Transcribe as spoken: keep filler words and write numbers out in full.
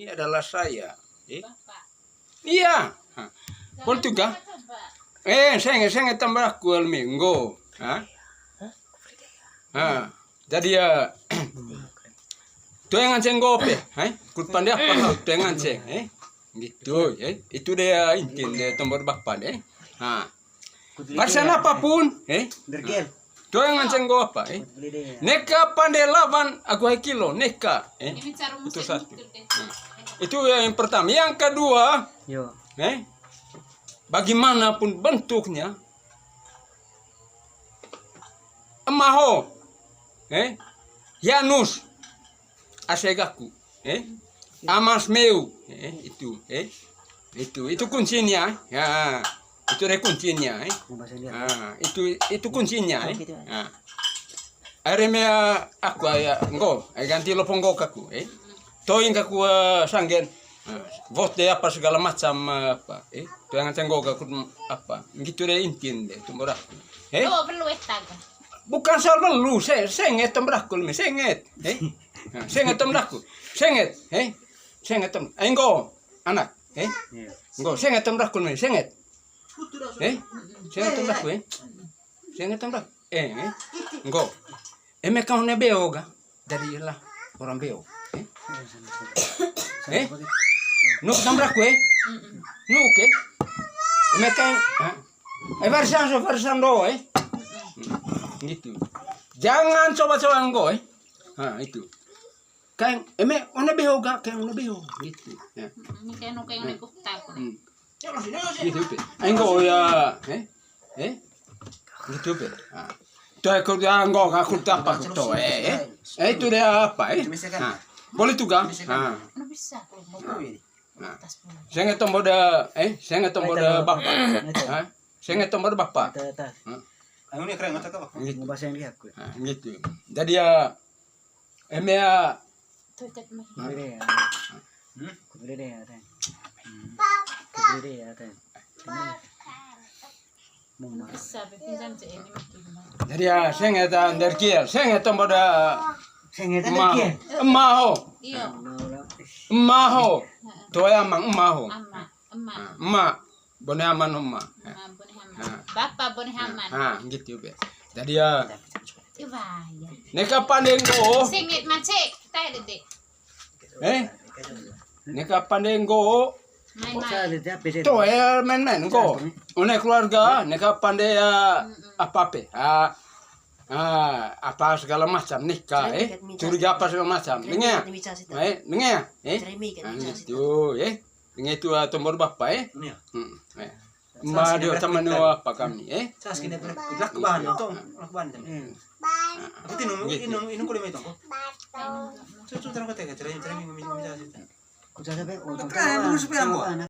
Ini adalah saya. Eh? Iya. Ha. Pol tuga. Eh, senge, senge tambah aku almi. Nggo. Ha? Ha. Jadi ya, toe nganceng nggo pe, eh? Kut pande apa hal toe nganceng, eh? Gitu, eh? Itu dia inti dia tombor bapa deh. Ha. Barisan apapun, eh? Dergel. Toe nganceng nggo apa, eh? Neka pande lawan aku hai kilo, neka, eh? Itu satu. Itu yang pertama. Yang kedua, eh? Bagaimanapun bentuknya, ema ho, eh? Yanus, ase gaku, eh? Amas meu, eh? Itu, eh? Itu, itu kuncinya, ya. Itu deh kuncinya, eh? Ah, itu, itu kuncinya, eh? Ah. Are mea aku aya nggo, ai ganti lopo nggo kaku, eh? Toing kaku, eh, sanggen. Ah, vote apa segala macam, eh, apa, eh? Toing nganceng nggo kaku apa? Gitu deh intin deh, tombor aku. Eh? Oh, perlu eh taga. Bukan soal perlu, se-, senget tombor aku, me senget, eh? Nah, senget tombor aku, senget, eh? Senget tombor, eh, nggo, anak, eh? Nggo, senget tombor aku, me senget. Eh? Senget tombor aku, eh? Senget tombor aku, eh, eh? Nggo. Eme kau ne beo ga? Jadilah orang beo. Eh? Eh? Nuk tambah aku, eh? Nuk, eh? Eme kau, ha? Eh, barisan so, barisan do, eh? Gitu. Jangan coba-coba nggo, eh? Ha, itu. Kayak, eme, one beo ga, kayak one beo. Gitu. Ya. Ini kayak nuk yang aku takut. Hmm. Gitu pe. Ai nggo ya, eh? Eh? Gitu pe. Ah. Tuh aku dia nggo aku tak apa aku tuh, eh, eh? Eh, itu dia apa, eh? Ah. Boleh tuh, Gang? Ah. Anu bisa aku mau. Ah. Saya ngetom boda, eh? Saya ngetom boda bapak. Ah. Saya ngetom boda bapak. Anu nih keren, nggak tahu apa. Gitu. Mau bahasa yang lihat gue. Ah, gitu. Jadi ya, eme ya, Tuh, chat mah. Kutu dede ya, teh. Hmm? Kutu dede ya, teh. Kutu dede ya, teh. Mama. Bisa, be, pinjam cek ini mah, gimana? Jadi ya, saya nggak tahu dari kia, saya nggak tahu pada. Saya nggak tahu ema, dari kia. Ema ho. Iya. Ema ho. Heeh. Tuh ya, mang ema ho. Ama, ema. Ah, ema. Bone Haman, ema. Ema Bone Haman. Ah. Bapa Bone Haman. Ah, gitu be. Jadi ya. Coba ya. Neka pande nggo. Singit macet. Kita ya, Dede. Eh? Neka pande nggo. Main-main. Tuh, eh, main-main nggo. One keluarga, neka pande ya apa-apa. Ah, ah, apa segala macam neka, eh. Curiga apa segala macam. Dengar ya? Eh, dengar ya? Eh? Ah, gitu, eh. Dengar itu, ah, tombor bapak, eh. Iya. Hmm, eh. Ma dia teman apa kami, eh? Sas kena lak bahan, tong, lak bahan. Hmm. Aku tinum, inum, inum kulit itu, kok. Susu terang kata, cerai, cerai, minum, minum, minum, minum. Kucada be, oh, kan, terang, terang, terang, terang.